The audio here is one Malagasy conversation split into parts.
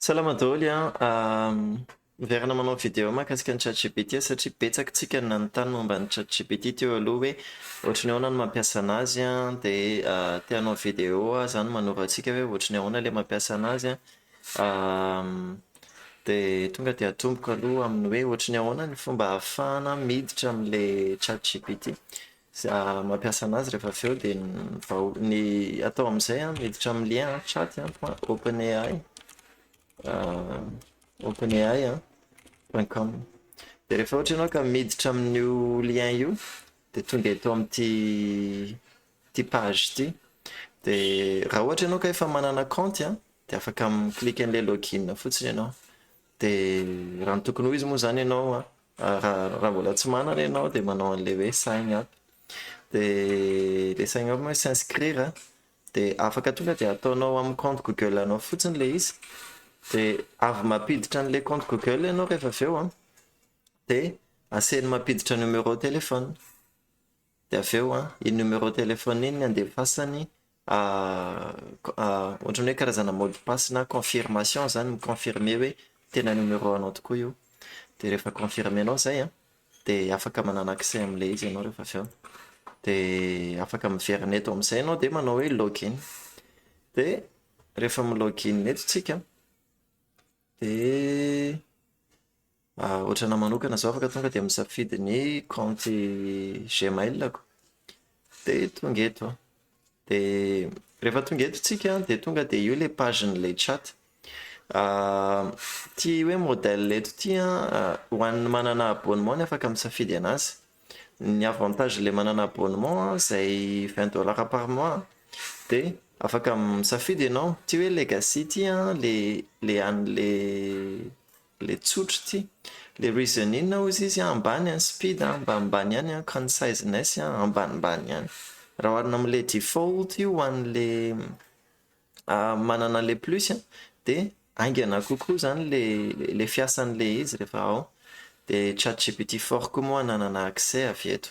Salama daholo an! Miverina manao vidéo mahakasika ny ChatGPT satria betsaka tsika no nanontany momba ny ChatGPT teo aloha hoe ohatry ny ahoana no mampiasa anazy an, dia te hanao vidéo aho izany manoro antsika hoe ohatry ny ahoana ilay mampiasa anazy an. Dia tonga dia atomboko aloha amin'ny hoe ohatry ny ahoana ny fomba ahafahana miditra amin'ilay ChatGPT. Mampiasa anazy rehefa avy eo dia ny vao ny atao amin'izay an, miditra amin'ny lien an, chat point openai, openai an, point com. Dia rehefa ohatra ianao ka miditra amin'io lien io dia tonga eto amin'ity ity page ity. Dia raha ohatra ianao ka efa manana kaonty an, dia afaka mi-clique an'ilay login fotsiny ianao. Dia raha ny tokony ho izy moa izany ianao an, raha mbola tsy manana ianao dia manao an'ilay hoe sign up. Dia ilay sign up moa hoe s'inscrire dia afaka tonga dia ataonao amin'ny compte Google anao fotsiny ilay izy. Dia avy mampiditra an'ilay compte Google ianao rehefa avy eo an, dia asainy mampiditra numéro téléphone. Dia avy eo an, iny numéro téléphone iny no andefasany ohatran'ny hoe karazana mot de passe na confirmation izany, mi-confirmer hoe tena numéro anao tokoa io. Dia rehefa confirmer-nao izay an, dia afaka manana accès amin'ilay izy ianao rehefa avy eo. Dia afaka miverina eto amin'izay ianao dia manao hoe login. Dia rehefa mi-login eto tsika dia ohatrana manokana izao afaka tonga dia misafidy ny kaonty Gmail-ko. Dia tonga eto aho. Dia rehefa tonga eto tsika dia tonga dia io ilay page-n'ilay chat. Ity hoe modèle eto ity an, ho an'ny manana abonnement ny afaka misafidy anazy. Ny avantage ilay manana abonnement izay 20 dollars par mois dia afaka misafidy ianao. Ity hoe legacy ity an, ilay an'ilay ilay tsotra ity. Ilay reasoning hozy izy ambany ny speed, ambanimbany ihany, conciseness ambanimbany ihany. Raha oharina amin'ilay default io ho an'ilay manana an'ilay plus dia haingana kokoa izany ilay ilay fiasan'ilay izy rehefa ao. Dia ChatGPT 4 koa moa ananana accès avy eto.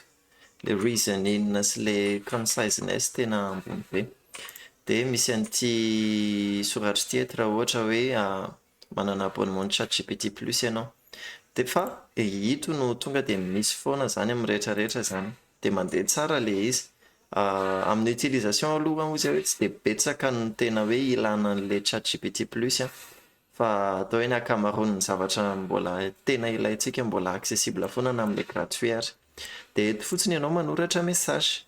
Ilay reasoning sy ilay conciseness tena ambony be. Dia misy an'ity soratra ity eto raha ohatra hoe manana abonnement ChatGPT Plus ianao. Dia fa ito no tonga dia misy foana izany amin'ny rehetra rehetra izany. Dia mandeha tsara ilay izy. Amin'ny utilisation aloha hozy aho hoe tsy dia betsaka no tena hoe ilana an'ilay ChatGPT Plus an. Fa atao hoe ny ankamaroan'ny zavatra mbola tena ilaintsika mbola accessible foana na amin'ilay gratuit ary. Dia eto fotsiny ianao manoratra message.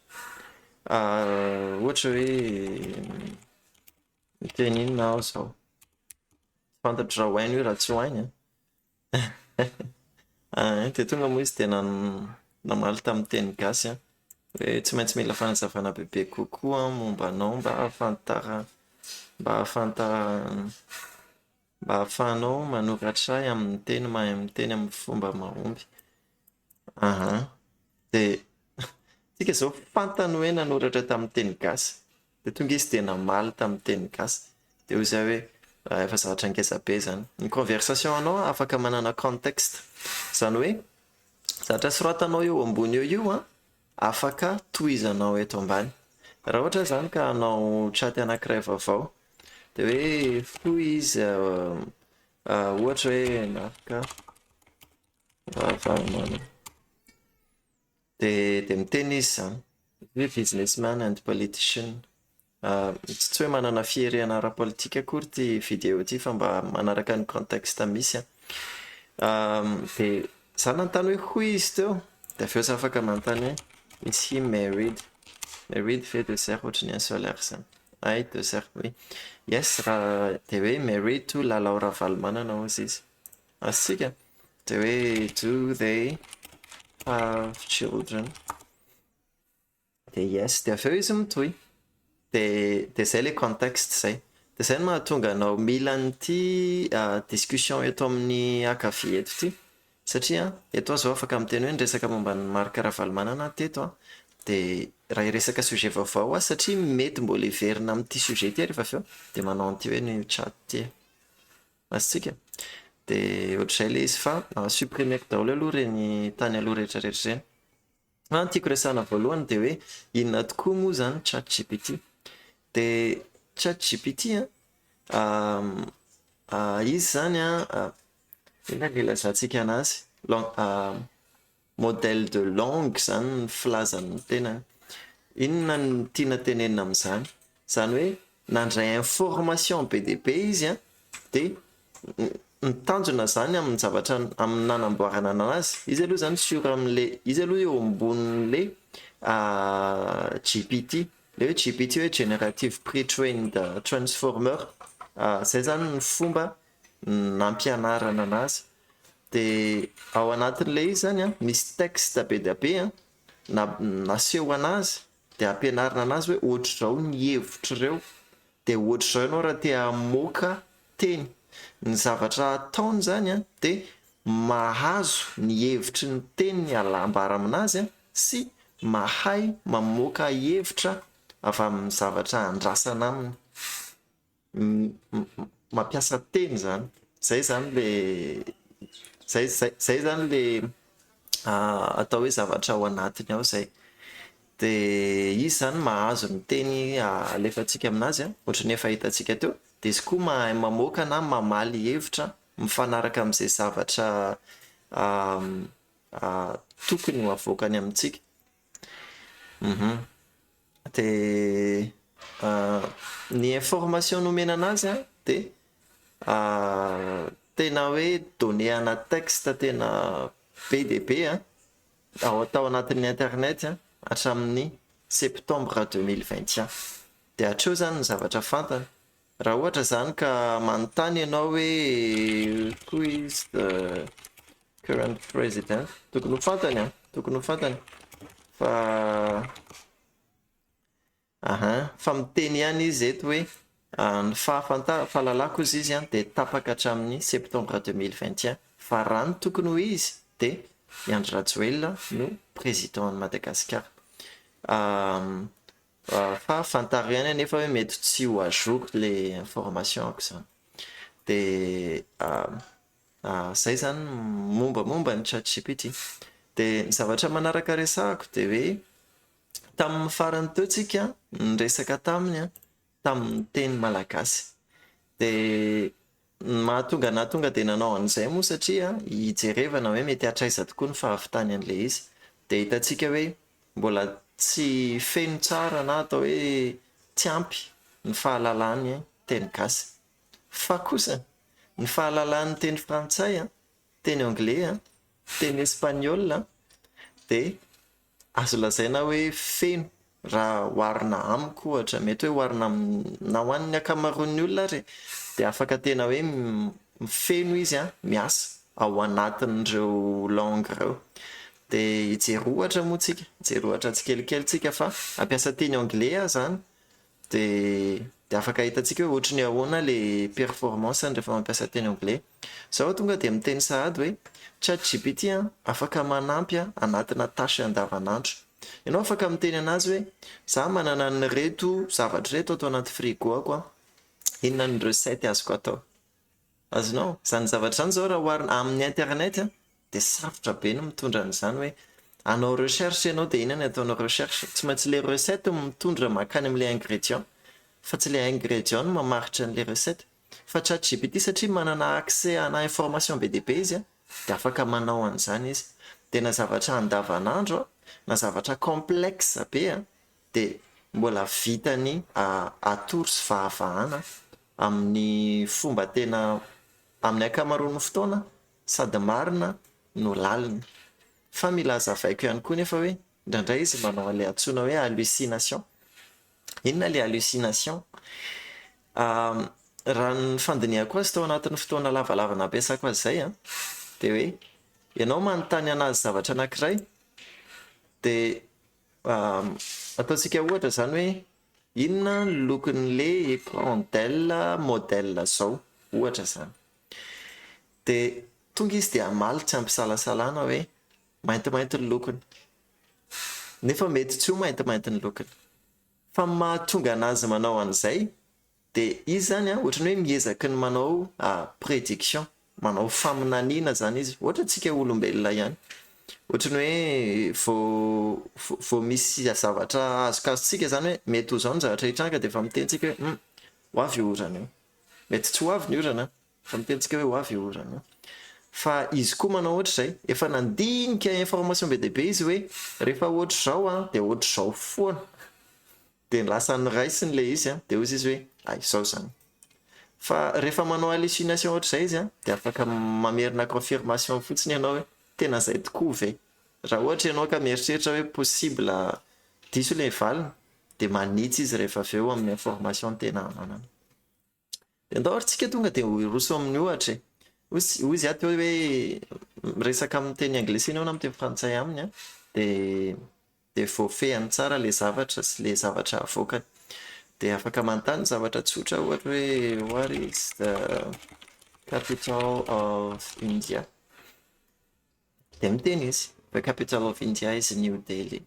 Ohatra hoe miteny inona aho izao? Tsy fantatro raha ho hainy io raha tsy ho hainy an. Dia tonga moa izy dia namaly tamin'ny teny gasy an, hoe tsy maintsy mila fanazavana bebe kokoa momba anao mba hahafantara mba hahafantara mba ahafahanao manoratra ahy amin'ny teny mahay miteny amin'ny fomba mahomby. Aha. Dia tsika izao fantany hoe nanoratra tamin'ny teny gasy. Dia tonga izy dia namaly tamin'ny teny gasy. Dia hoy izaho hoe efa zavatra ngeza be izany. Ny conversation anao afaka manana contexte. Izany hoe zavatra soratanao eo ambony eo io an, afaka tohizanao eto ambany. Raha ohatra izany ka hanao chat anankiray vaovao, dia hoe fohy izy, ohatra hoe Marc Ravalomanana. Dia dia miteny izy izany hoe businessman and politician. Tsy hoe manana fierena ara-politika akory ity vidéo ity fa mba manaraka ny contexte misy an. Dia izaho nanontany hoe hoy izy teo, dia avy eo izaho afaka manontany hoe is he married? Married ve deux R ohatry ny insolaire izany. Hay deux R, oui. Yes, raha dia hoe married to Lalao Ravalomanana hozy izy. Azontsika? Dia hoe do they have children? Dia yes, dia avy eo izy mitohy. Dia dia izay ilay contexte izay. Dia izay no mahatonga anao mila an'ity discussion eto amin'ny ankavia eto ity. Satria eto aho izao afaka miteny hoe niresaka momba an'i Marc Ravalomanana aho teto an, dia raha hiresaka sujet vaovao aho satria mety mbola hiverina amin'ity sujet ity rehefa avy eo, dia manao an'ity hoe new chat ity. Azontsika? Dia ohatr'izay ilay izy fa supprimer-ko daholo aloha ireny tany aloha rehetra rehetra ireny. Fa ny tiako resahana voalohany dia hoe inona tokoa moa izany ChatGPT? Dia ChatGPT an. Izy izany an, inona no ilazantsika anazy? Modèle de langue izany ny filazany ny tenany. Inona no tiana tenenina amin'izany? Izany hoe nandray information be dia be izy an, dia ny tanjona izany amin'ny zavatra amin'ny nanamboarana anazy, izy aloha izany sur amin'ilay, izy aloha eo ambonin'ilay GPT, ilay hoe GPT hoe Generative Pre-trained Transformer, izay izany ny fomba nampianarana anazy. Dia ao anatin'ilay izy izany an, misy texte be dia be an, naseho anazy dia ampianarina anazy hoe ohatr'izao ny hevitr'ireo, dia ohatr'izao ianao raha te hamoaka teny. Ny zavatra ataony izany an, dia mahazo ny hevitry ny teny ambara aminazy an, sy mahay mamoaka hevitra avy amin'ny zavatra andrasana aminy. Mampiasa teny izany. Izay izany ilay, izay izay izay izany ilay atao hoe zavatra ao anatiny ao izay. Dia izy izany mahazo ny teny alefantsika aminazy an, ohatran'ny efa hitantsika teo. Dia izy koa mahay mamoaka na mamaly hevitra mifanaraka amin'izay zavatra tokony ho avoakany amintsika. Dia ny information nomena anazy an dia tena hoe données ana texte tena be dia be an, ao tao anatin'ny internet an, hatramin'ny septembre 2021. Dia hatreo izany ny zavatra fantany. Raha ohatra izany ka manontany ianao hoe who is the current president, tokony ho fantany an, tokony ho fantany fa aha, fa miteny ihany izy eto hoe ny fahafantara, fahalalako ozy izy an dia tapaka hatramin'ny septembre 2021 fa raha ny tokony ho izy dia i Andry Rajoelina no président an'i Madagasikara. Fa fantaro ihany anefa hoe mety tsy ho à jour le information ako izany. Dia izay izany ny mombamomba ny chat gpt. Dia ny zavatra manaraka resahako dia hoe tamin'ny farany teo tsika niresaka taminy tamin'ny teny malagasy. Dia ny mahatonga anah tonga dia nanao an'izay moa satria hijerevana hoe mety hatraiza tokoa ny fahavitany an'ilay izy. Dia hitantsika hoe mbola tsy feno tsara na atao hoe tsy ampy ny fahalalany teny gasy. Fa kosa ny fahalalany teny frantsay, teny anglais, teny espagnol dia Azo lazaina hoe feno raha oharina amiko ohatra, mety hoe oharina na ho an'ny ankamaroan'ny olona ary e, dia afaka tena hoe feno izy an, miasa ao anatin'ireo langues ireo. Dia hijery ohatra moa tsika, hijery ohatra tsikelikely tsika fa hampiasa teny anglais aho izany dia dia afaka hitantsika hoe ohatry ny ahoana ilay performance-ny rehefa mampiasa teny anglais. Izaho tonga dia miteny sahady hoe chat GPT an, afaka manampy ahy anatina tâche andavanandro. Ianao afaka miteny anazy hoe za manana an'ireto zavatra ireto ato anaty frigo-ako an, inona ny recette azoko atao? Azonao? Izany zavatra izany izao raha oharina amin'ny internet an, dia sarotra be ny mitondra an'izany hoe hanao recherche ianao dia inona ny ataonao recherche? Tsy maintsy ilay recette no mitondra mankany amin'ilay ingrédient fa tsy ilay ingrédient no mamaritra an'ilay recette. Fa chat GPT satria manana accès ana information be dia be izy dia afaka manao an'izany izy. Dia na zavatra andavanandro na zavatra complexe be dia mbola vitany atoro sy vahavahana amin'ny fomba tena amin'ny ankamaroan'ny fotoana sady marina no lalina. Fa mila hazavaiko ihany koa nefa hoe indraindray izy manao an'ilay antsoina hoe hallucination. Inona ilay hallucination? Raha ny fandinihako azy tao anatin'ny fotoana lavalava nampiasako azy izay an, dia hoe ianao manontany an'azy zavatra anankiray dia ataontsika ohatra izany hoe inona ny lokon'ilay écran Dell modèle izao, ohatra izany. Dia tonga izy dia hamaly tsy ampisalasalana hoe maintimainty ny lokony. Nefa mety tsy ho maintimainty ny lokony. Fa ny mahatonga anazy manao an'izay dia izy izany an, ohatran'ny hoe miezaky ny manao prédiction, manao faminaniana izany izy, ohatra antsika olombelona ihany. Ohatran'ny hoe vao vao misy zavatra azokazontsika izany hoe mety ho izao ny zavatra hitranga dia efa miteny tsika hoe hum, ho avy io orana io. Mety tsy ho avy ny orana an. Fa miteny tsika hoe ho avy io orana io. Fa izy koa manao ohatr'izay. Efa nandinika information be dia be izy hoe rehefa ohatr'izao an, dia ohatr'izao foana. Dia lasa noraisiny ilay izy an, dia hoy izy hoe ah izao izany. Fa rehefa manao hallucination ohatr'izay izy an, dia afaka mamerina confirmation fotsiny ianao hoe tena izay tokoa ve? Raha ohatra ianao ka mieritreritra hoe possible diso ilay valiny, dia manitsy izy rehefa avy eo amin'ny information tena ananany. Dia andao ary tsika tonga dia hiroso amin'ny ohatra e. Hoy izy ato hoe miresaka amin'ny teny anglisy ianao na amin'ny teny frantsay aminy an, dia dia voafehiny tsara ilay zavatra sy ilay zavatra avoakany. Dia afaka manontany zavatra tsotra ohatra hoe what is the capital of India? Dia miteny izy, the capital of India is New Delhi.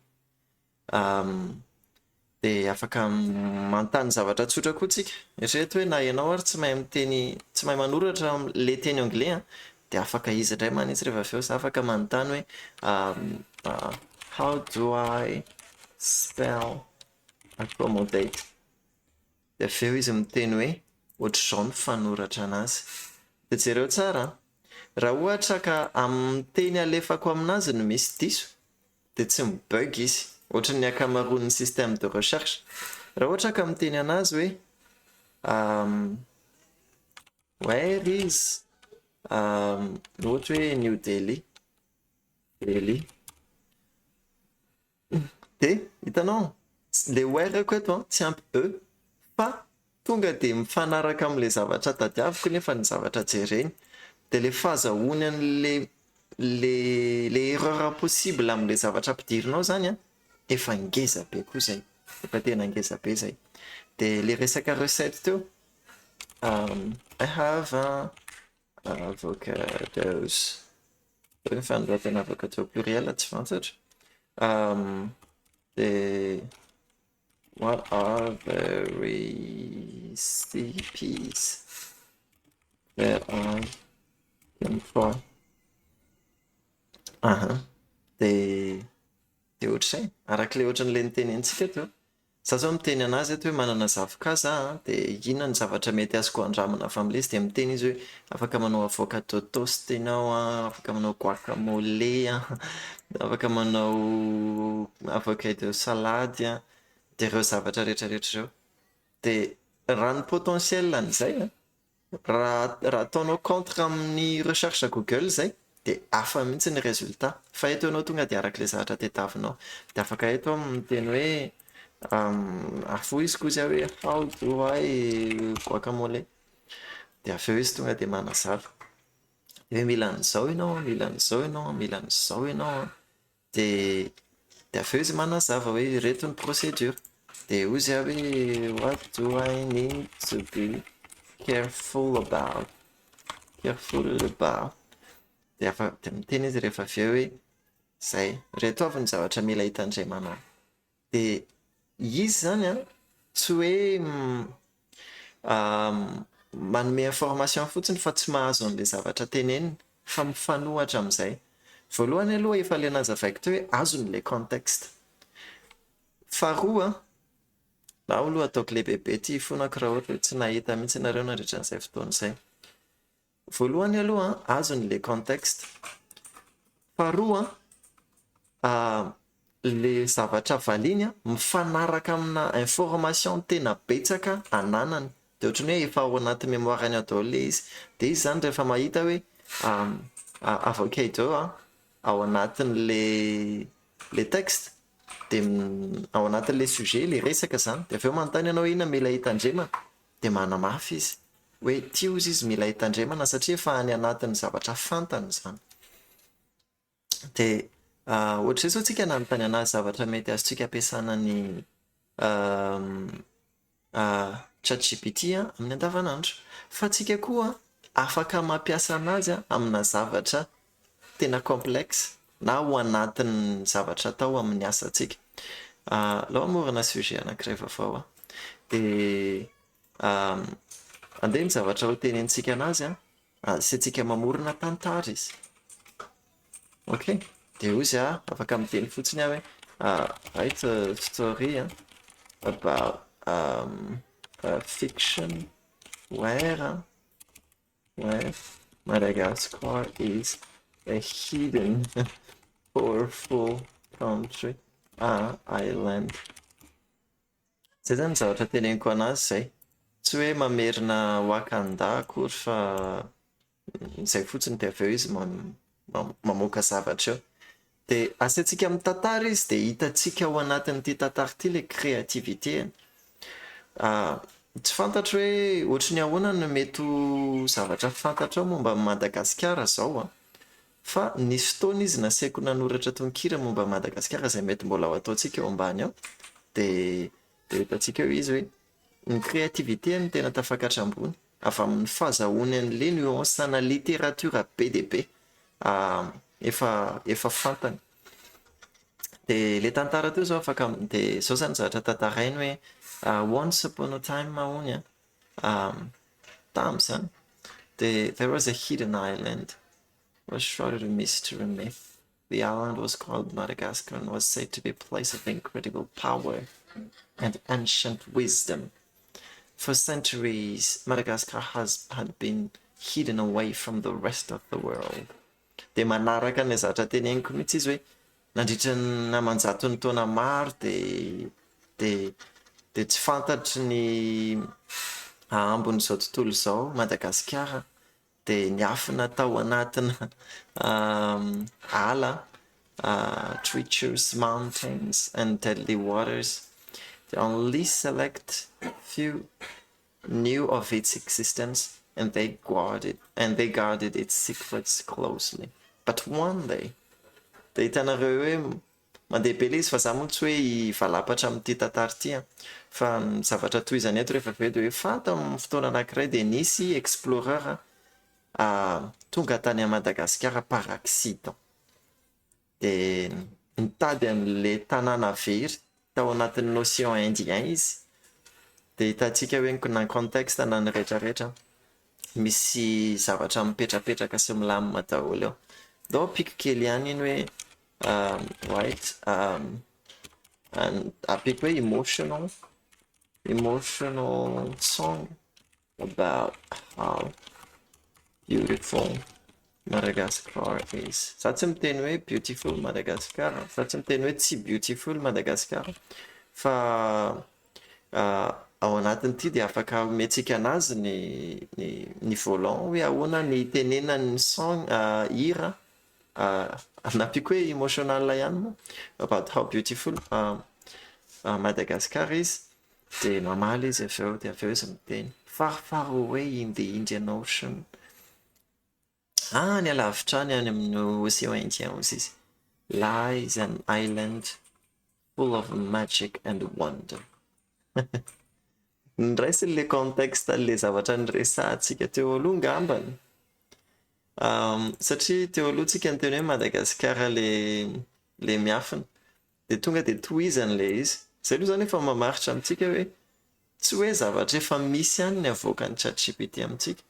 Dia afaka manontany zavatra tsotra koa tsika. Eritrereto hoe na ianao ary tsy mahay miteny, tsy mahay manoratra ilay teny anglais an, dia afaka izy indray manitsy rehefa avy eo. Za afaka manontany hoe how do I spell accommodate? Dia avy eo izy miteny hoe ohatr'izao ny fanoratra anazy. Dia jereo tsara an, raha ohatra ka amin'ny teny alefako aminazy no misy diso dia tsy mi-bug izy, ohatran'ny ankamaroan'ny système de recherche. Raha ohatra ka miteny anazy hoe where is ohatra hoe New Delhi, Delhi, dia hitanao ilay where-ko eto an, tsy ampy e fa tonga dia mifanaraka amin'ilay zavatra tadiaviko nefa ny zavatra jereny. Dia ilay fahazahoany an'ilay ilay ilay erreur possible amin'ilay zavatra ampidirinao izany an, efa ngeza be koa izay, efa tena ngeza be izay. Dia ilay resaka recette teo, I have avocados, zay ny fanoratana avocado pluriel tsy fantatro, dia what are the recipes that I can try? Aha, dia dia ohatr'izay, arak'ilay ohatran'ilay nitenentsika teo. Za zao miteny an'azy eto hoe manana zavoka za an, dia inona ny zavatra mety azoko andramana avy amin'ilay izy, dia miteny izy hoe afaka manao avocado toast ianao an, afaka manao guacamole an, afaka manao avocado salady an, dia ireo zavatra rehetra rehetra ireo. Dia raha ny potentiel an'izay an, Raha raha ataonao contre amin'ny recherche Google izay dia hafa mihitsy ny résultat. Fa eto ianao tonga dia araka ilay zavatra tadiavinao. Dia afaka eto aho miteny hoe afohiziko hozy aho hoe how do I guacamole. Dia avy eo izy tonga dia manazava. Hoe mila an'izao ianao an, mila an'izao ianao an, mila an'izao ianao an. Dia dia avy eo izy manazava hoe ireto ny procédure. Dia hoy izy hoe what do I need to be careful about? Careful about. Dia afa- dia miteny izy rehefa avy eo hoe izay, ireto avy ny zavatra mila hitandremana. Dia izy izany an, tsy hoe manome information fotsiny fa tsy mahazo an'ilay zavatra teneniny fa mifanohitra amin'izay. Voalohany aloha efa ilay nazavaiko teo hoe azony ilay contexte. Faharoa an, na aloha ataoko lehibebe ity hifonako raha ohatra hoe tsy nahita mihitsy ianareo nandritra an'izay fotoana izay. Voalohany aloha an, azony ilay contexte. Faharoa an, ilay zavatra valiany an, mifanaraka amina information tena betsaka ananany. Dia ohatran'ny hoe efa ao anaty mémoire-ny ao daholo ilay izy. Dia izy izany rehefa mahita hoe avocado an, ao anatin'ilay ilay texte, dia ao anatin'ilay sujet, ilay resaka izany. Dia avy eo manontany ianao hoe inona mila hitandremana? Dia manamafy izy hoe ity hozy izy mila hitandremana satria efa any anatin'ny zavatra fantany izany. Dia ohatr'izay izao tsika nanontany anazy zavatra mety azontsika ampiasana ny ChatGPT amin'ny andavanandro. Fa tsika koa afaka mampiasa anazy amina zavatra tena complexe na ao anatin'ny zavatra atao amin'ny asantsika. Alao hamorona sujet anankiray vaovao aho. Dia andeha ny zavatra ho tenenintsika anazy an, asiantsika mamorona tantara izy. Ok, dia hoy izy aho, afaka miteny fotsiny aho hoe write a story about a fiction where. Where Madagascar is a hidden powerful country, island. Zay zany zavatra teneniko anazy zay. Tsy hoe mamerina Wakanda akory, fa izay fotsiny, dia avy eo izy mamoaka zavatra eo. Dia asaintsika amin'ny tantara izy, dia hitantsika ao anatin'ity tantara ity ilay créativité. Tsy fantatro hoe ohatry ny ahoana no mety ho zavatra fantatrao momba an'i Madagasikara izao an. Fa nisy fotoana izy nasaiko nanoratra tononkira momba an'i Madagasikara, izay mety mbola ho ataontsika eo ambany ao. Dia hitantsika eo izy hoe ny créativité no tena tafakatra ambony avy amin'ny fahazahoany an'ilay nuance ana littérature be dia be efa fantany. Dia ilay tantara teo izao afaka, dia izao izany zavatra tantarainy hoe once upon a time hono an, tamin'izany dia there was a hidden island was shrouded in mystery and myth. The island was called Madagascar and was said to be a place of incredible power and ancient wisdom. For centuries, Madagascar has had been hidden away from the rest of the world. Dia manaraka an'ilay zavatra teneniko mihitsy izy hoe nandritra ny aman-jatony taona maro dia tsy fantatry ny ambon'izao tontolo izao Madagasikara, dia niafina tao anatina ala, treacherous mountains and deadly waters. The only select few knew of its existence and they guarded its secrets closely. But one day, dia hitanareo hoe mandeha be ilay izy, fa za moa tsy hoe hivalapatra amin'ity tantara ity an, fa ny zavatra tohizany eto rehefa avy eo dia hoe fa tamin'ny fotoana anankiray dia nisy explorer tonga tany Madagasikara par accident. Dia nitady an'ilay tanàna very tao anatin'ny océan Indien izy. Dia hitantsika hoe na ny contexte na ny rehetrarehetra misy zavatra mipetrapetraka sy milamina daholo eo. Ndao ampiako kely ihany iny hoe write, ampiako hoe emotional song about how beautiful Madagascar is. Za tsy miteny hoe beautiful Madagascar, za tsy miteny hoe tsy beautiful Madagascar, fa ao anatin'ity dia afaka omentsika anazy ny volant hoe ahoana ny itenenan'ny song, hira, nampiako hoe emotional ihany moa, about how beautiful Madagascar is. Dia mamaly izy avy eo, dia avy eo izy miteny far, far away in the Indian Ocean. Any alavitra any, any amin'ny océan Indien hozy izy. Lies an island full of magic and wonder. Noraisiny ilay contexte ilay zavatra niresahantsika teo aloha angambany. Satria teo aloha tsika niteny hoe Madagasikara ilay miafina. Dia tonga dia tohizany ilay izy. Izay aloha izany efa mamaritra amintsika hoe tsy hoe zavatra efa misy ihany ny avoakan'ny ChatGPT amintsika.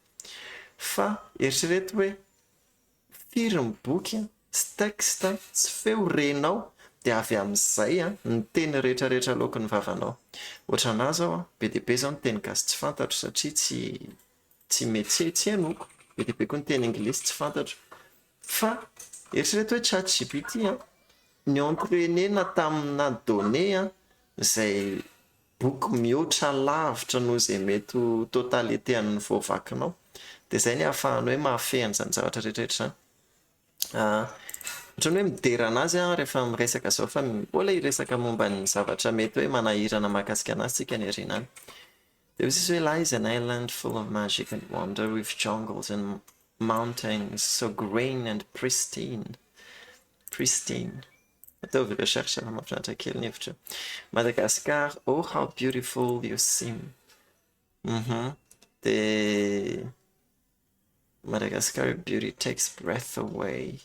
Fa eritrereto hoe firy ny boky sy texte sy feo renao, dia avy amin'izay ny teny rehetrarehetra aloaky ny vavanao. Ohatran'ahy izao an, be dia be izao ny teny gasy tsy fantatro satria tsy mety tsy henoko. Be dia be koa ny teny anglisy tsy fantatro. Fa eritrereto hoe ChatGPT an, ny entraîner-na tamina données an, izay boky mihoatra lavitra noho izay mety ho totalité an'ny voavakinao. Dia izay ny ahafahany hoe mahafehy an'izany zavatra rehetrarehetra izany. Ohatran'ny hoe midera anazy aho rehefa miresaka izao, fa mbola hiresaka momba ny zavatra mety hoe manahirana mahakasika anazy tsika any aoriana any. Dia hoy izy hoe lies an island full of magic and wonder, with jungles and mountains so green and pristine. Pristine. Ataovy recherche fa mahafinaritra kely ny hevitra. Madagascar, oh, how beautiful you seem. Dia Madagascar beauty takes breath away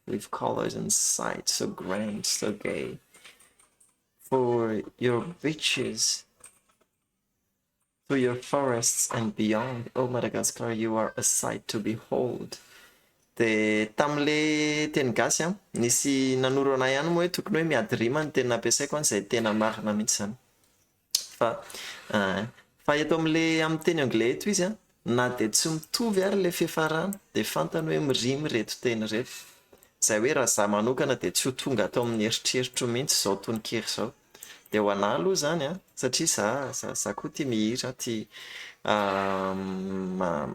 with colors and sight so grand, so gay. For your beaches to your forests and beyond, oh Madagascar, you are a sight to behold. Dia tamin'ilay teny gasy an, nisy nanoro anahy ihany moa hoe tokony hoe miady rima ny teny nampiasaiko an, izay tena marina mihitsy izany. Fa eto amin'ilay amin'ny teny anglais eto izy an, Na dia tsy mitovy ary ilay fiafarana dia fantany hoe mirima ireto teny ireto. Izay hoe raha izaho manokana dia tsy ho tonga ato amin'ny eritreritro mihitsy izao tononkira izao. Dia ho an'ahy aloha izany an, satria izaho, izaho koa tia mihira, tia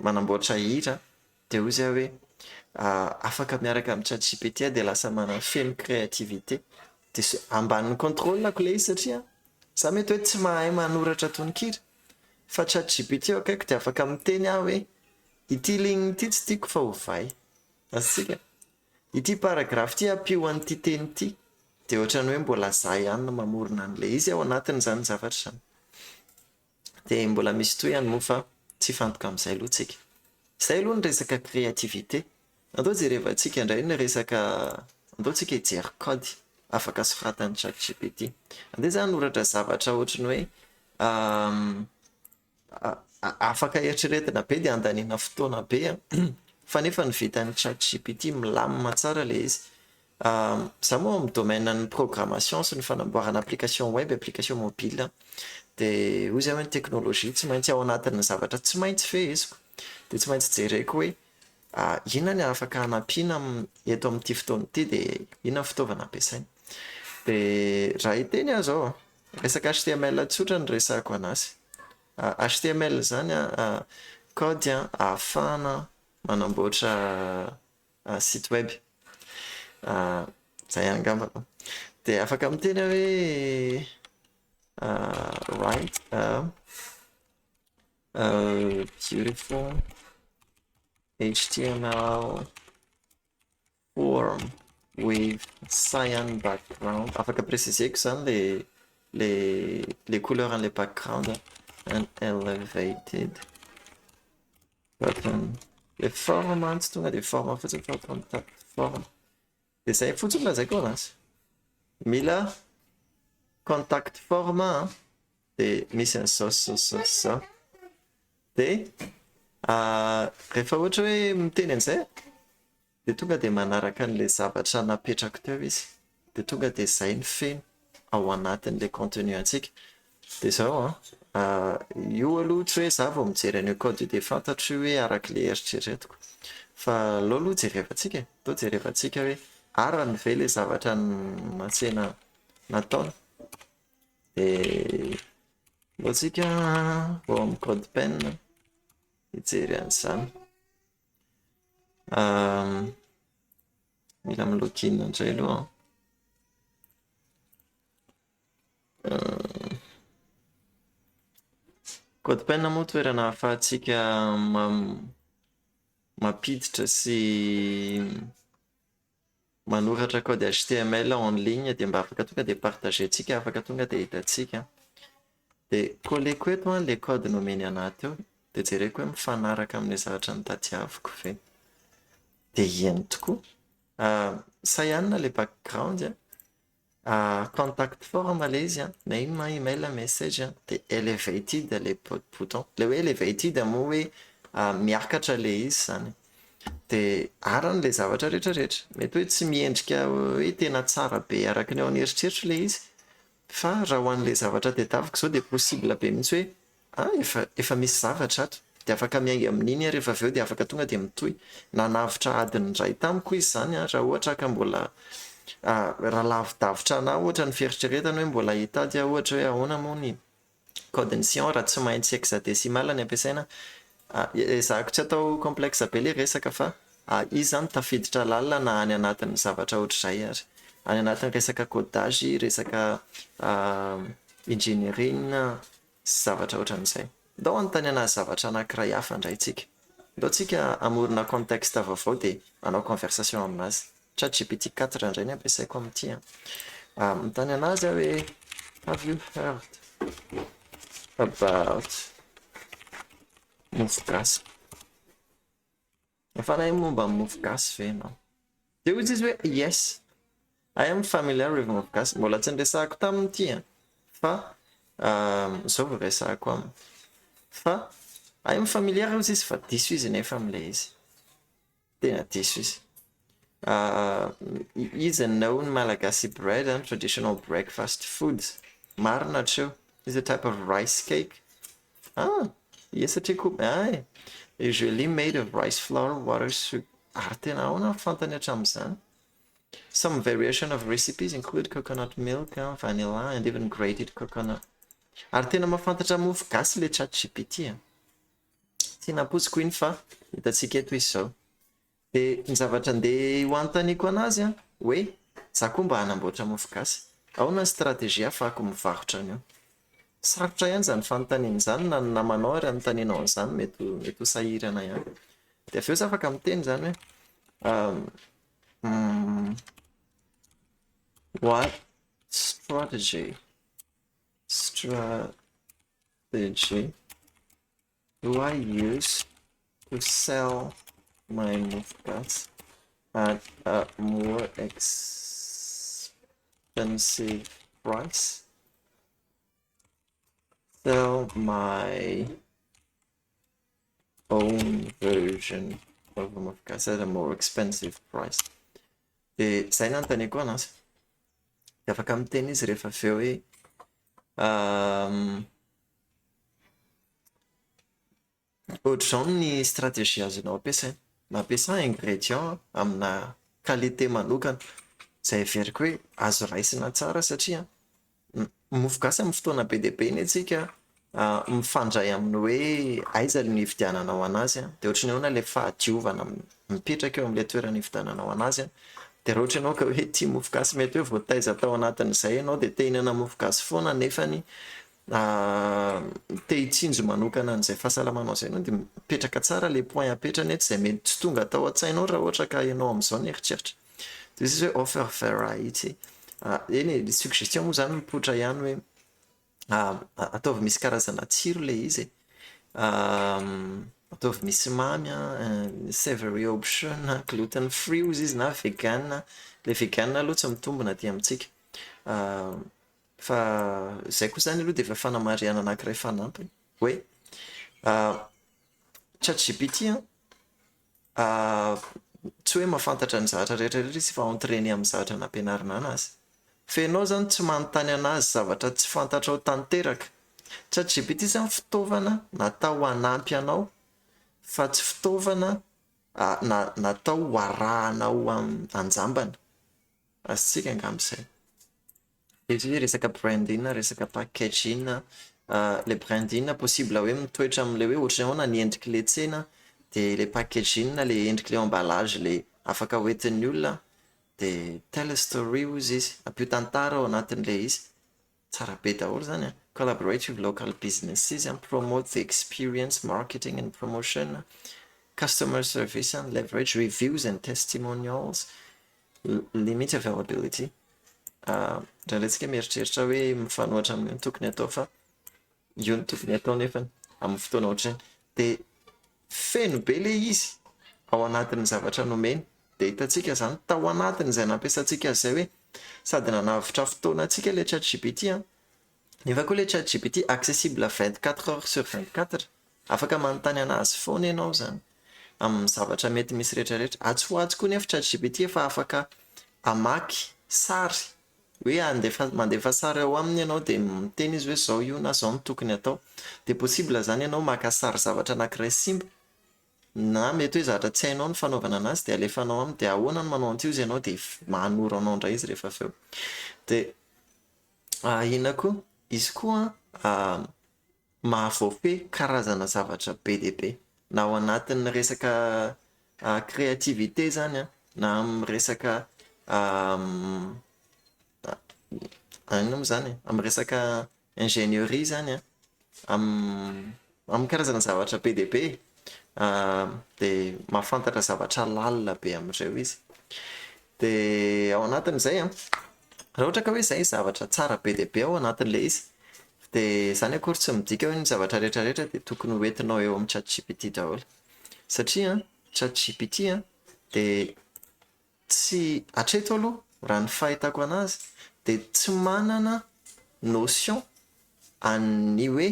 manamboatra hira, dia hoy izaho hoe afaka miaraka amin'ny ChatGPT aho dia lasa manana feno créativité. Dia ambanin'ny contrôle-ko ilay izy satria izaho mety hoe tsy mahay manoratra tononkira fa ChatGPT eo akaikiko dia afaka miteny aho hoe ity ligne ity tsy tiako fa ovay. Azontsika? Ity paragraphe ity ampio an'ity teny ity. Dia ohatran'ny hoe mbola izaho ihany no mamorona an'ilay izy ao anatin'izany zavatra izany. Dia mbola misy tohiny moa fa tsy hifantoka amin'izay aloha tsika. Izay aloha ny resaka créativité. Andao jerevantsika indray ny resaka, andao tsika hijery code afaka soratan'ny ChatGPT. Andeha za hanoratra zavatra ohatry ny hoe afaka eritreretina be dia andaniana fotoana be an, fa nefa ny vitan'ny ChatGPT milamina tsara ilay izy. Za moa ao amin'ny domaine ny programmation sy ny fanamboarana application web, application mobile dia hoy za hoe ny technologie tsy maintsy ao anatin'ny zavatra tsy maintsy feheziko dia tsy maintsy jereko hoe inona ny afaka hanampiana eto amin'ity fotoana ity dia inona ny fitaovana ampiasaina. Dia raha hiteny aho izao an, resaka HTML tsotra no resahako an'azy. HTML izany an, code ahafahana manamboatra site web. Izay angamba. Dia afaka miteny aho hoe write a beautiful HTML form with cyan background. Afaka préciser-ko izany le le le couleur an'ilay background and elevated button. Le form tsy tonga dia form fotsiny fa contact form. Dia izay fotsiny lazaiko anazy. Mila contact form an. Dia misy an'izao sy izao sy izao sy izao. Dia rehefa ohatra hoe miteny an'izay dia tonga dia manaraka an'ilay zavatra napetrako teo izy. Dia tonga dia izay no feno ao anatin'ilay contenu antsika. Dia izao an, io aloha tsy hoe izaho vao mijery an'io code io dia fantatro io hoe arak'ilay eritreretiko. Fa aleo aloha jerevantsika e, aleo jerevantsika hoe arany ve ilay zavatra natsena nataony. Dia aleo tsika ho ao amin'ny CodePen hijery an'izany. Mila mi-login indray aloha an. CodePen moa toerana ahafahantsika mampiditra sy manoratra code HTML en ligne dia mba afaka tonga dia partager-tsika, afaka tonga dia hitantsika. Dia coller-ko eto an ilay code nomeny anah teo, dia jereko hoe mifanaraka amin'ilay zavatra notadiaviko ve. Dia eny tokoa. Cyan ilay background an. Contact form ilay izy an, name, email, message an, dia elevated ilay bouton. Ilay hoe elevated moa hoe miakatra ilay izy izany. Dia arany ilay zavatra rehetra rehetra. Mety hoe tsy miendrika hoe tena tsara be araka ny ao an'eritreritro ilay izy, fa raha ho an'ilay zavatra tadiaviko izao dia possible be mihitsy hoe Ah, efa, efa misy zavatra ato. Dia afaka miainga amin'iny aho rehefa avy eo dia afaka tonga dia mitohy. Nanavotra adiny iray tamiko izy izany an, raha ohatra ka mbola, raha lavidavitra anà ohatra ny fieritreretana hoe mbola hitady aho ohatra hoe ahoana moa ny code-n'ny cyan raha tsy maintsy hexadecimal ny ampiasaina. Ezahako tsy atao complexe be ilay resaka fa izy izany tafiditra lalina na any anatin'ny zavatra ohatr'izay ary. Any anatin'ny resaka codage, resaka engineering. sy zavatra ohatran'izay. Ndao hanontaniana zavatra anankiray hafa indray tsika. Ndao tsika hamorona contexte vaovao dia hanao conversation aminazy. ChatGPT 4 indray ny ampiasaiko amin'ity an. Manontany anazy aho hoe have you heard about mofo gasy? Efa nahay momba ny mofo gasy ve ianao? Dia hoy izy hoe yes, I am familiar with mofo gasy. Mbola tsy niresahako taminy ity an, fa izao vao resahako aminy. Fa I am familiar hoy izy fa diso izy nefa amin'ilay izy. Tena diso izy. Is a known Malagasy bread and traditional breakfast food. Marina hatreo. Is a type of rice cake. Ah! Ie satria koa, hay! Usually made of rice flour, water, sugar. Ary tena ahoana ny fantany hatramin'izany? Some variation of recipes include coconut milk, vanilla and even grated coconut. Ary tena mahafantatra mofo gasy ilay ChatGPT a! Tsy nampoiziko iny fa hitantsika eto izy izao. Dia ny zavatra andeha ho anontaniako anazy an, hoe za koa mba hanamboatra mofo gasy, ahoana ny stratégie ahafahako mivarotra an'io? Sarotra ihany izany fanontaniana izany na ny namanao ary anontanianao an'izany mety ho mety ho sahirana ihany. Dia avy eo za afaka miteny izany hoe what strategy strategy do I use to sell my mofogasy at a more expensive price? Sell my own version of mofogasy at a more expensive price. Dia izay no anontaniako anazy. Dia afaka miteny izy rehefa avy eo hoe Ohatr'izao ny stratégie azonao ampiasaina. Mampiasà ingrédients amina qualité manokana izay heveriko hoe azo raisina tsara satria ny mofo gasy amin'ny fotoana be dia be anie tsika mifandray amin'ny hoe aiza no hividiananao an'azy dia ohatran'ny ahoana ilay fahadiovana mipetraka eo amin'ilay toerana hividiananao an'azy dia raha ohatra ianao ka hoe tia mofo gasy mety hoe voataiza tao anatin'izay ianao dia te hihinana mofo gasy foana nefany te hitsinjo manokana an'izay fahasalamanao izay ianao dia mipetraka tsara ilay point apetrany eto izay mety tsy tonga tao an-tsainao raha ohatra ka ianao amin'izao ny eritreritra. Dia izy hoe offer variety. Eny e, ny suggestion moa izany mipoitra ihany hoe ataovy misy karazana tsiro ilay izy e. Ataovy misy mamy an, savory option, gluten free hozy izy na vegan. Ilay vegan aloha tsy mitombina aty amintsika. Fa izay koa izany aloha dia efa fanamarihana anankiray fanampiny hoe ChatGPT an, tsy hoe mahafantatra ny zavatra rehetra rehetra izy fa entrainer amin'ny zavatra nampianarina anazy. Fa ianao izany tsy manontany anazy zavatra tsy fantatrao tanteraka. ChatGPT izany fitaovana natao hanampy anao fa tsy fitaovana natao ho arahanao an-jambany. Azontsika angamba izay. Dia izy hoe resaka branding, resaka packaging, ilay branding possible hoe mitoetra amin'ilay hoe ohatran'ny ahoana ny endrik'ilay tsena, dia ilay packaging, ilay endrik'ilay emballage ilay afaka hoentin'ny olona, dia tell a story hozy izy, ampio tantara ao anatin'ilay izy. Tsara be daholo izany an! Collaborate with local businesses and promote the experience, marketing and promotion, customer service and leverage reviews and testimonials, limit availability. Indraindray isika mieritreritra hoe mifanohitra amin'io no tokony atao fa io no tokony atao nefany amin'ny fotoana ohatr'izany. Dia feno be ilay izy ao anatin'ny zavatra nomeny. Dia hitantsika izany tao anatin'izay nampiasantsika azy izay hoe sady nanavotra fotoana antsika ilay ChatGPT an, nefa koa ilay ChatGPT accessible 24 heures sur 24, afaka manontany an'azy foana ianao izany amin'ny zavatra mety misy rehetra rehetra. Atsy ho atsy koa nefa ChatGPT efa afaka hamaky sary, hoe andefa mandefa sary ao aminy ianao dia miteny izy hoe izao io na izao no tokony atao. Dia possible izany ianao maka sary zavatra anankiray simba Na mety hoe zavatra tsy hainao ny fanaovana anazy dia alefanao aminy dia ahoana no manao an'ity hozy ianao dia manoro anao indray izy rehefa avy eo. Dia inona koa? Izy koa an mahavoafehy karazana zavatra be dia be. Na ao anatin'ny resaka créativité izany an, na amin'ny resaka inona moa izany e? Amin'ny resaka ingénierie izany an, amin'ny karazana zavatra be dia be e, dia mahafantatra zavatra lalina be amin'ireo izy. Dia ao anatin'izay an, raha ohatra ka hoe izay zavatra tsara be dia be ao anatin'ilay izy, dia izany akory tsy midika hoe ny zavatra rehetra rehetra dia tokony ho entinao eo amin'ny ChatGPT daholo. Satria an, ChatGPT an dia Tsy, hatreto aloha, raha ny fahitako anazy dia tsy manana notion an'ny hoe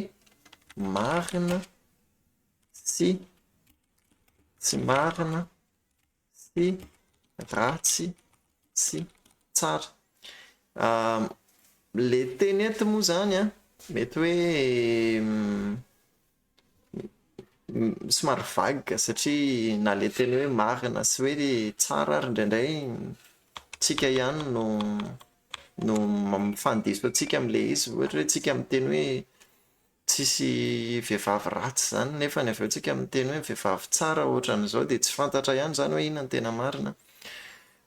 marina sy tsy marina sy ratsy sy tsara. Le teny eto moa izany an, mety hoe. somary vague satria na ilay teny hoe marina sy hoe tsara ary indraindray tsika ihany no no mifandiso antsika amin'ilay izy. Ohatra hoe tsika miteny hoe tsisy vehivavy ratsy izany nefa avy eo tsika miteny hoe vehivavy tsara ohatran'izao dia tsy fantatra ihany izany hoe inona no tena marina.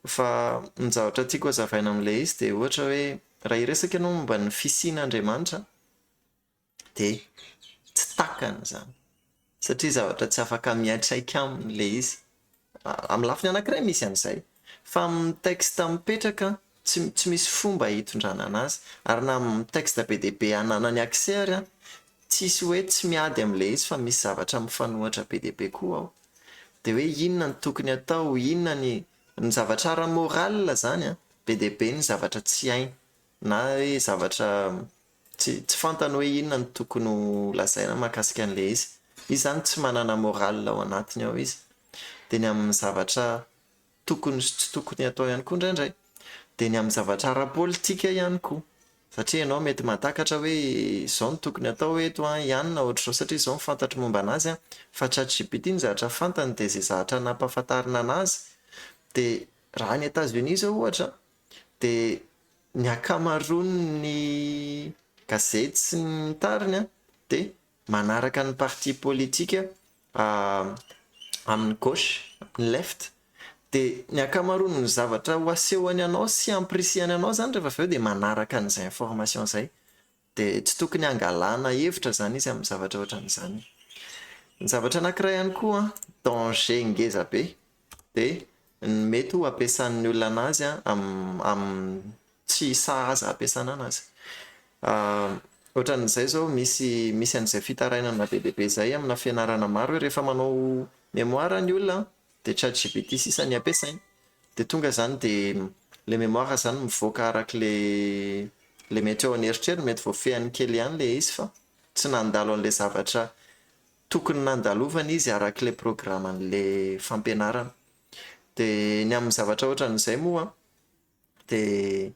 Fa ny zavatra tiako hazavaina amin'ilay izy dia ohatra hoe raha hiresaka ianao momba ny fisian'Andriamanitra dia tsy takany izany satria zavatra tsy afaka miantraika aminy ilay izy. Amin'ny lafiny anankiray misy an'izay fa amin'ny texte mipetraka tsy tsy misy fomba hitondrana an'azy ary na amin'ny texte be dia be ananany accès ary an, tsisy hoe tsy miady amin'ilay izy fa misy zavatra mifanohitra be dia be koa ao. Dia hoe inona no tokony atao, inona ny ny zavatra ara-moral izany an, be dia be ny zavatra tsy hainy na hoe zavatra tsy tsy fantany hoe inona no tokony ho lazaina mahakasika an'ilay izy. Izy izany tsy manana moral ao anatiny ao izy. Dia ny amin'ny zavatra tokony sy tsy tokony atao ihany koa indraindray. Dia ny amin'ny zavatra ara-politika ihany koa. Satria ianao mety mahatakatra hoe izao no tokony atao eto an, i anona ohatr'izao satria izao no fantatro momba an'azy an. Fa ChatGPT ny zavatra fantany dia izay zavatra nampahafantarina an'azy. Dia raha any Etats-Unis izao ohatra dia ny ankamaroan'ny gazety sy ny tariny an dia manaraka ny parti politika amin'ny gauche, amin'ny left, dia ny ankamaroan'ny zavatra ho asehony anao sy hampirisihany anao izany rehefa avy eo dia manaraka an'izay information izay. Dia tsy tokony hangalana hevitra izany izy amin'ny zavatra ohatran'izany. Ny zavatra anankiray ihany koa an, danger ngeza be dia ny mety ho ampiasan'ny olona an'azy amin'ny tsy sahaza hampiasana anazy. Ohatran'izay izao misy misy an'izay fitarainana be dia be izay amina fianarana maro hoe rehefa manao mémoire ny olona dia ChatGPT sisa ny ampiasainy. Dia tonga izany dia ilay mémoire izany mivoaka arak'ilay ilay mety ao an'eritreriny, mety voafehiny kely ihany ilay izy fa tsy nandalo an'ilay zavatra tokony nandalovana izy arak'ilay programan'ilay fampianarana. Dia ny amin'ny zavatra ohatran'izay moa Dia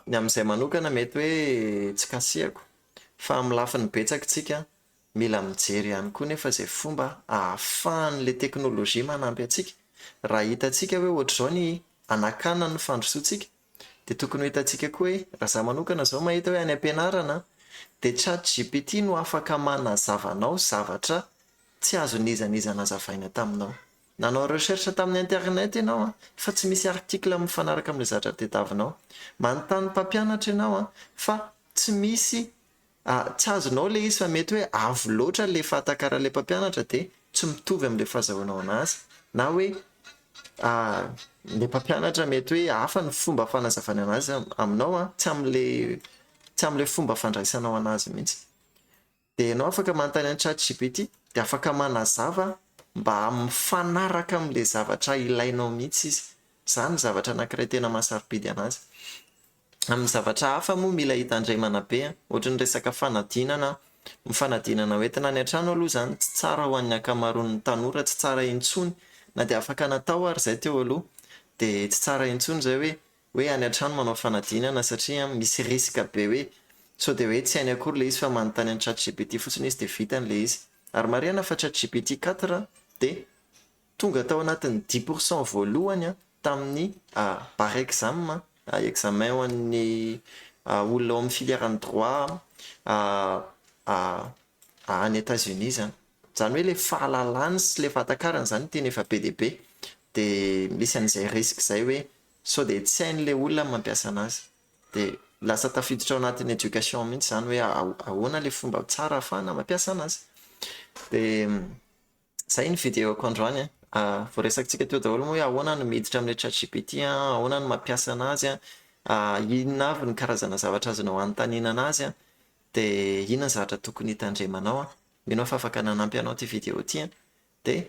ny amin'izay manokana mety hoe tsy kasihako fa amin'ny lafiny betsaka isika mila mijery ihany koa nefa izay fomba ahafahan'ilay teknolojia manampy antsika. Raha hitantsika hoe ohatr'izao ny hanakana ny fandrosoantsika dia tokony ho hitantsika koa hoe raha izaho manokana izao mahita hoe any am-pianarana dia chat GPT no afaka manazava anao zavatra tsy azon'iza n'iza nazavaina taminao. Nanao recherche tamin'ny internet ianao an, fa tsy misy article mifanaraka amin'ilay zavatra tediavinao. Manontany mpampianatra ianao an, fa tsy misy, tsy azonao ilay izy fa mety hoe avo loatra ilay fahatakaran'ilay mpampianatra dia tsy mitovy amin'ilay fahazahoanao anazy. Na hoe ilay mpampianatra mety hoe hafa ny fomba fanazavany anazy aminao an, tsy amin'ilay tsy amin'ilay fomba fandraisanao anazy mihitsy. Dia ianao afaka manontany an'i ChatGPT dia afaka manazava mba mifanaraka amin'ilay zavatra ilainao mihitsy izy. Izany ny zavatra anankiray tena mahasarobidy an'azy. Amin'ny zavatra hafa moa mila hitandremana be an, ohatry ny resaka fanadinana, ny fanadinana hoentina any an-trano aloha izany tsy tsara ho an'ny ankamaroan'ny tanora, tsy tsara intsony na dia afaka natao ary izay teo aloha dia tsy tsara intsony izay hoe hoe any an-trano manao fanadinana satria misy risque be hoe sao dia hoe tsy hainy akory ilay izy fa manontany an'i ChatGPT fotsiny izy dia vitany ilay izy. Ary marihana fa ChatGPT 4 dia tonga tao anatin'ny dix pour cent voalohany tamin'ny bar exam, examen ho an'ny olona ao amin'ny filière ny droit any Etats-Unis izany. Izany hoe ilay fahalalany sy ilay fahatakarany izany tena efa be dia be. Dia misy an'izay risque izay hoe sao dia tsy hain'ilay olona ny mampiasa an'azy. Dia lasa tafiditra ao anatin'ny éducation mihitsy izany hoe ahoana ilay fomba tsara ahafahana mampiasa an'azy. Dia izay ny vidéo-ko androany an. Voaresakintsika teo daholo moa hoe ahoana no miditra amin'ilay ChatGPT an, ahoana no mampiasa an'azy an, inona avy ny karazana zavatra azonao anontaniana an'azy an, dia inona ny zavatra tokony hitandremanao an. Mino aho fa afaka nanampy anao ity vidéo ity an. Dia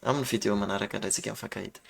amin'ny vidéo manaraka indray tsika mifankahita.